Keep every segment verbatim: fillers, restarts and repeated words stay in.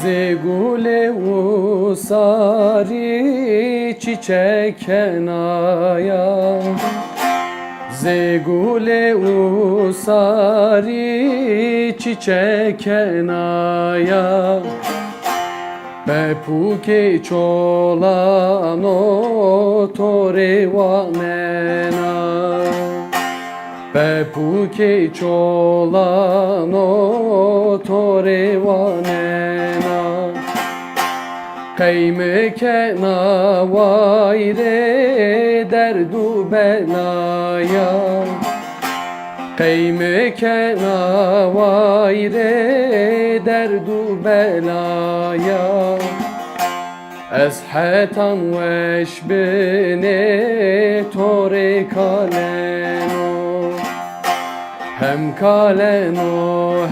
Zê gulê usarî çîçek kenaya. Zê gulê usarî çîçek kenaya. Pepûkê çolano to rê wanena. Pepûkê çolano to rê wanena. Qey mi kena wayîrê derd û belaya. Qey mi kena wayîrê derd û belaya. Ez hetan weş binê to rê kaleno. Hem kaleno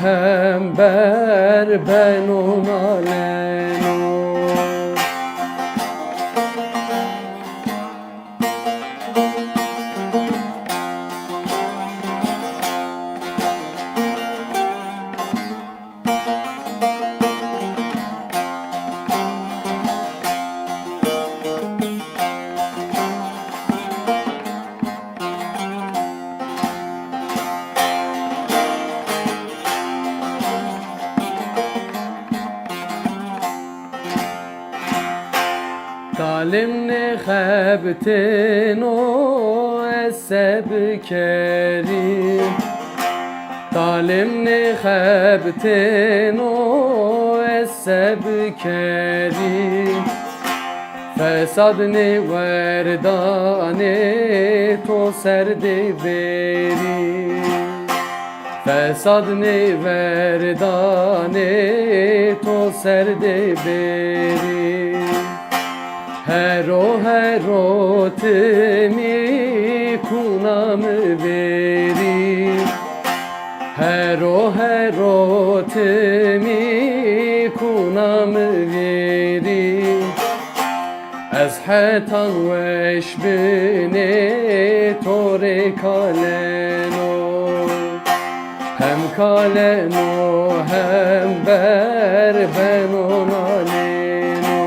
hem ber beno naleno. Talim nêxebitêno ez se bikerî. Talim nêxebitêno ez se bikerî. Fesad nêwerdanê to ser de bêrî. Fesad nêverdanê to ser de bêrî. Hero hero ti mî kuna mi vêrî. Hero hero ti mî kuna mi vêrî. Ez hetan weş binê to rê kaleno. Hem kaleno hem ber beno naleno.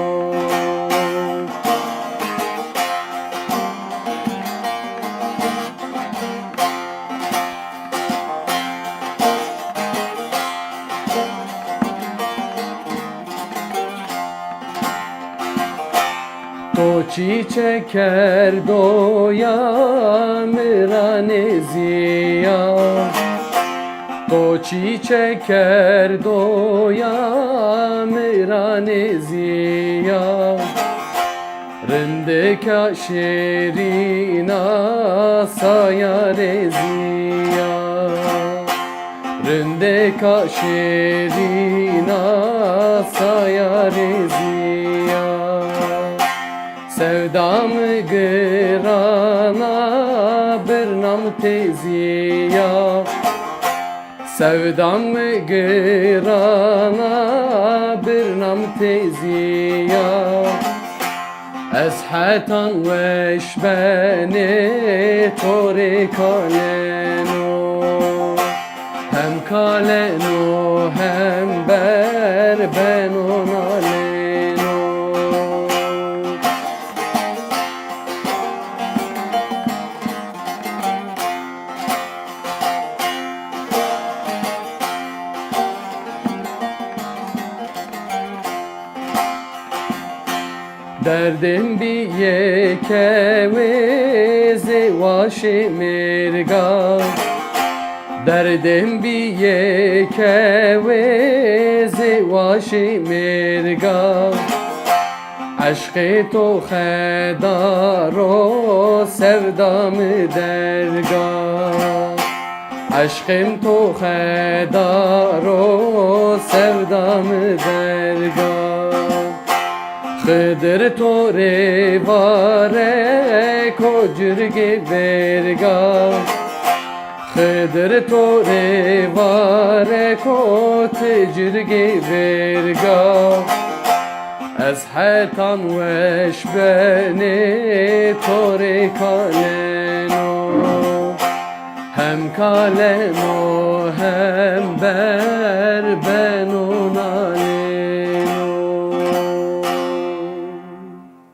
To çîçek kerdo ya mi ra nêzîya. To çîçek kerdo ya mi ra nêzîya. Rindeka şêrîna saya rêzîya. Rindeka şêrîna saya rêzîya. Sevda mi girana birna mi têzîya. Sevda mi girana birna mi têzîya. Ez hetan weş benê to rê kaleno. Hem kaleno hem ber beno naleno. Derdên bîyê kewê zê waşê mêrga. Derdên bîyê kewê zê waşê mêrga. Eşqê to xedaro sevda mi derga. Eşqêm to xedaro sevda mi derga. Xidir to rê vare ko cirgê verga. Xidir to rê vare ko ti cirgê verga. Ez hetan weş benê to rê kaleno. Hem kaleno hem ber beno